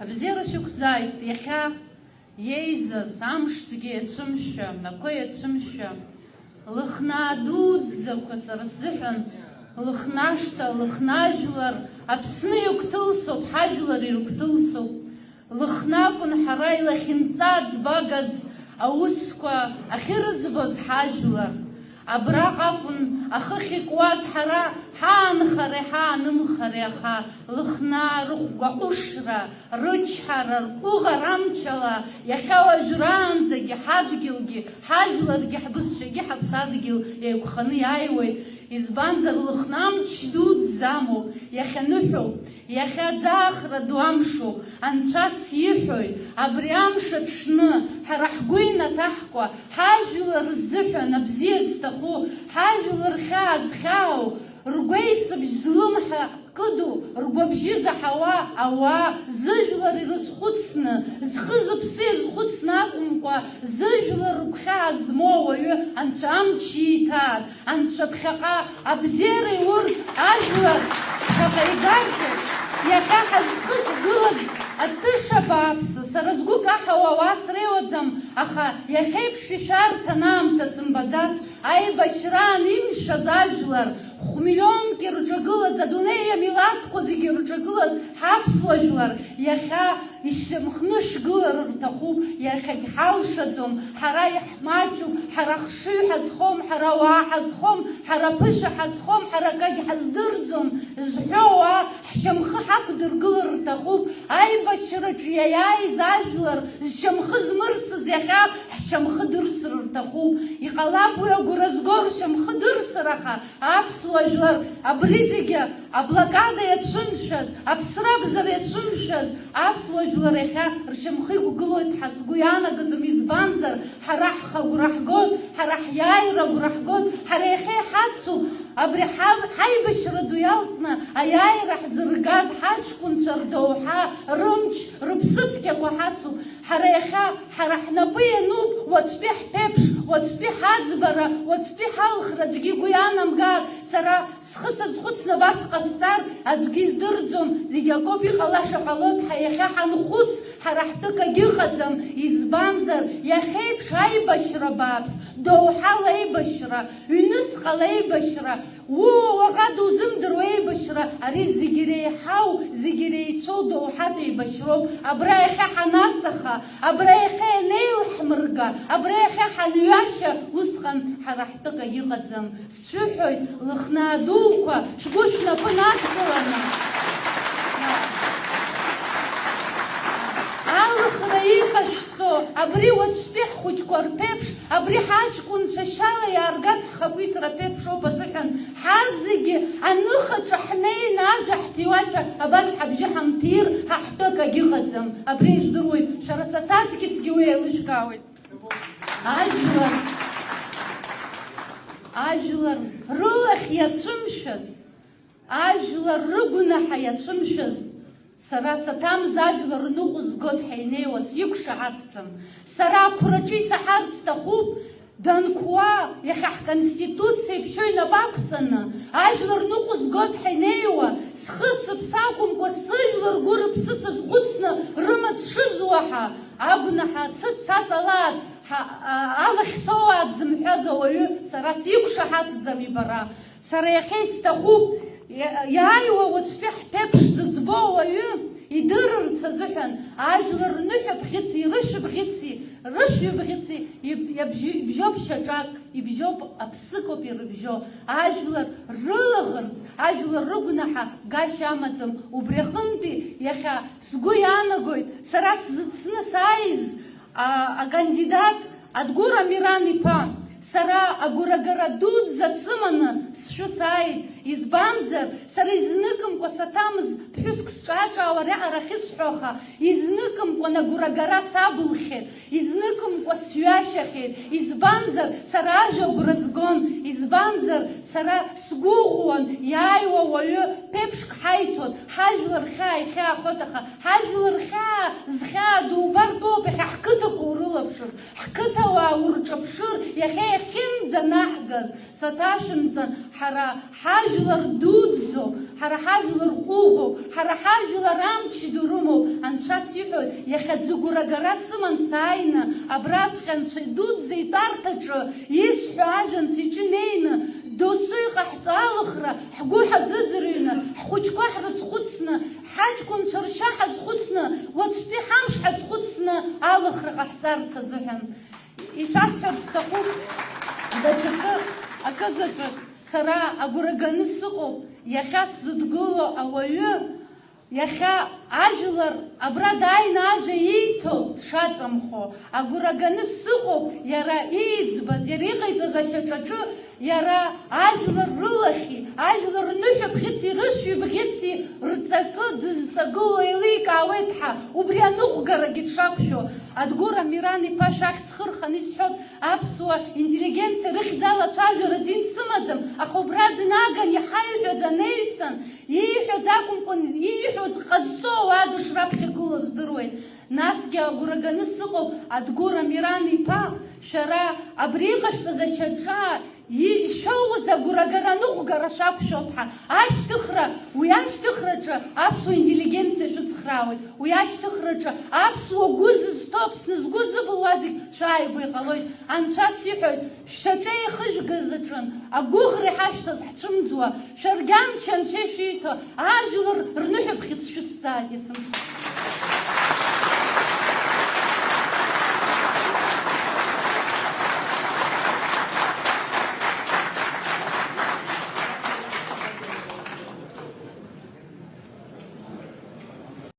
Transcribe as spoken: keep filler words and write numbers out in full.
Абзиара шәықәзааит, иахьа иеизаз амшцәгьа иацәымшәа, ақәа иацәымшәа, лыхнаа дуӡӡақәа сара сзыҳәан, лыхнашҭа, лыхнажәлар, Аԥсны иагәҭылсоуп, ҳажәлар ирыгәҭылсоуп. Лыхнакәын ҳара илахьынҵа ӡбагаз аусқәа ахьырыӡбоз ҳажәлар. Абраҟа акәын ахы ахьыкуаз ҳара ҳаанхареи ҳаанымхареи аха, лыхнаа рыхәгәаҟәышра, рычҳара, рҟәыӷара амчала иахьа уажәраанӡагьы ҳадгьылгьы, ҳажәларгьы, ҳбызшәагьы ҳаԥсадгьыл еиқәханы иааиуеит. Избанзар, лыхны амч дуӡӡа амоуп, иахьаныҳәоу, иахьа аӡаахра ду амшоуп, анцәа сиҳәоит, абри амш аҽны, ҳара ҳгәы инаҭаҳкуа, ҳажәлар рзыҳәан абзиа зҭаху, ҳажәлар рхьаа зхьаау, ргәеисыбжь злымҳа кыду, ргәабжьы заҳауа ауаа, зыжәлар ирызхәыцны, зхы-зыԥсы иазхәыцны акәымкәа, зыжәлар рыгәхьаа змоу ауаҩы анцәа амч ииҭааит. Анцәа ԥхьаҟа абзиара иуртә ажәлар ԥхьаҟа игаргьы, иахьа ҳазхықәгылаз атыша бааԥсы, сара сгәы каҳауа ауаа среиуаӡам, аха иахьеиԥш ишәарҭан аамҭа сымбаӡац, аибашьраан имшәаз ажәлар, хә-миллионки рҿагылаз, адунеи амилаҭқәа зегьы рҿагылаз ҳаԥсуа жәлар, иахьа ишьамхнышгылар рҭахуп, иахьагь ҳалшаӡом, ҳара иаҳмаҷуп, ҳара хшыҩ ҳазхом, ҳара ауаа ҳазхом, ҳара ԥышәа ҳазхом, ҳара акагь ҳаздырӡом зҳәо ауаа ҳшьамхы ҳақәдыргылар рҭахуп. Аибашьраҿы иаиааиз ажәлар зшьамхы змырсыз иахьа ҳшьамхы дырсыр рҭахуп. Иҟалап уи агәра зго ршьамхы дырсыр, аха аԥсуа жәлар абри зегьы аблокада иацәымшәаз, аԥсрабзара иацәымшәаз аԥсуа жәлар иахьа ршьамхы иқәгылоит ҳәа сгәы иаанагаӡом, избанзар, ҳара ҳхы агәра ҳгоит, ҳара ҳиааира агәра ҳгоит, ҳара иахьа иҳацу абри ҳа-, ҳаибашьра ду иалҵны аиааира ҳзыргаз ҳаҷкәынцәа рдоуҳа, рымч, рыԥсыцқьақәа ҳацуп. Ҳара иахьа, ҳара ҳнапы иануп уаҵәтәи ҳԥеиԥш, уаҵәтәи ҳаӡбара, уаҵәтәи ҳалхра. Аӡәгьы игәы иаанамгар, сара схы сазхәыцны абас ҟасҵар, аӡәгьы издырӡом, зегь акоуп, иҟалаша ҟалоит, ҳа иахьа ҳанхәыц, ҳара ҳтәык агьыҟаӡам, избанзар, иахьеиԥш аибашьра бааԥс, доуҳала аибашьра, ҩныҵҟала аибашьра, уу, уаҟа дузымдыруа еибашьра, ари зегь иреиҳау, зегь иреицәоу доуҳатә еибашьроуп. Абра иахьа ҳанаҵаха, абра иахьа ианеилаҳмырга, абра иахьа ҳанҩашьа, усҟан ҳара ҳтәык агьыҟаӡам. Сшәыҳәоит, лыхнаа дуқәа шәгәы шәнапы надкыланы. Алхра иҟашәҵо, абри уаҵәтәи ҳхәыҷқәа рԥеиԥш, абри ҳаҷкәынцәа шьала иааргаз ҳхақәиҭра ԥеиԥшоуп азыҳәан, ҳазегьы аныхаҿа ҳнеины ажәа ҳҭиуашәа абас ҳабжьы ҳамҭир, ҳа ҳтәык агьыҟаӡам. Абри ижәдыруеит, шәара са саҵкьысгьы уи еилышәкаауеит. Ажәлар, ажәлар рылахь иацәымшәаз, ажәлар рыгәнаҳа иацәымшәаз, сара саҭамыз ажәлар рныҟәызгоит ҳәа инеиуа сиқәшаҳаҭӡам. Сара ақәраҿы исаҳар сҭахуп, данқәуа, иахьа ҳконституциа иԥшьоу инапы ақәҵаны, ажәлар рныҟәызгоит ҳәа инеиуа, схы сыԥсы акәымкәа, сыжәлар ргәы рыԥсы сазхәыцны рымаҵ шызуа ҳәа, агәнаҳа сыцаҵалааит, ҳа-, а-, алахь соуааит зымҳәаз ауаҩы сара сиқәшаҳаҭӡам ибара. Сара иахьа исҭахуп, иа-, иааиуа уаҵәтәи ҳԥеиԥш зыӡбо ауаҩы идырырц азыҳәан, ажәлар рныҳәа бӷьыци, рышә бӷьыци, рышәҩы бӷьыци иб-, иабжьы-, ибжьоуп шьаҿак, ибжьоуп, аԥсыкоуп ирыбжьо. Ажәлар рылаӷырӡ, ажәлар рыгәнаҳа гашьа амаӡам. Убри аҟынтәи иахьа сгәы иаанагоит, сара сзыцны сааиз, А, акандидат Адгәыр Амиран-иԥа, сара агәрагара дуӡӡа сыманы сшәыцааит, избанзар, сара изныкымкәа саҭамыз ԥҳәыск сҿааҿаауа ариаҟара ахьысҳәо, аха изныкымкәан агәрагара сабылхьеит, изныкымкәа сҩашьахьеит, избанзар, сара ажәа агәра згон, избанзар, сара сгәыӷуан, иааиуа уаҩы ԥеиԥшк ҳаиҭон, ҳажәлар хьаа ихьаахоит, аха ҳажәлар хьаа зхьаа дубартәоуп иахьа ҳқыҭақәа урылаԥшыр, ҳқыҭауаа урҿаԥшыр, иахьа иахьынӡанаҳгаз саҭашәымҵан, ҳара ҳажәлар дуӡӡоуп, ҳара ҳажәлар ҟәыӷоуп, ҳара ҳажәлар амч ду рымоуп, анцәа Иахьа зыгәра агара сыман сааины, абраҵәҟьа Анцәа идуӡӡа итәарҭаҿы исҳәо ажәа Анцәа иҿы инеины, досу иҟаҳҵо алыхра, ҳгәы ҳазыӡырҩны, ҳхәыҷқәа ҳрызхәыцны, ҳаҷкәынцәа ршьа ҳазхәыцны, уаҵәтәи ҳамш ҳазхәыцны алыхра ҟаҳҵарц азыҳәан. Ишәасҳәарц сҭахуп даҽакы, акызаҵәык, сара агәра ганы сыҟоуп, иахьа сзыдгыло ауаҩы, иахьа ажәлар абра дааины ажәа ииҭо дшаҵамхо, агәра ганы сыҟоуп иара ииӡбаз, иара иҟаиҵаз ашьаҿаҿы, иара ажәлар рылахьи, ажәлар рныҳәа бӷьыци рышәи бӷьыци рҵакы дызҵагылоу еиликаауеит ҳәа, убри аныҟәгарагьы дшақәшәо. Адгәыр Амиран-иԥа шәахь схы рханы исҳәоит, аԥсуа интеллигенциа рыхьӡала ацәажәара азин сымаӡам, аха убра днаган иҳаиҳәаз анаҩсан, ииҳәаз акәымкәан, ииҳәоз ҟазҵо ауаа дышраԥхьагыло здыруеит. Насгьы агәра ганы сыҟоуп, Адгәыр Амиран-иԥа, шәара абри иҟашәҵаз ашьаҿа, ишәоуз агәра агара аныҟәгара шәақәшәоуп ҳәа. Ашьҭыхра, уи ашьҭыхраҿы аԥсуа интеллигенциа шәыцхраауеит. Уи ашьҭыхраҿы аԥсуа гәы зызҭо, Аԥсны згәы зыбылуа зегь шәааигәа иҟалоит. Анцәа сиҳәоит, шәшьаҿа еихыжәгаз аҿын, агәыӷра иҳашәҭаз ҳцәымӡуа, шәаргьы амч Анцәа ишәиҭо, ажәлар рныҳәаԥхьыӡ шәыцзааит, есымша.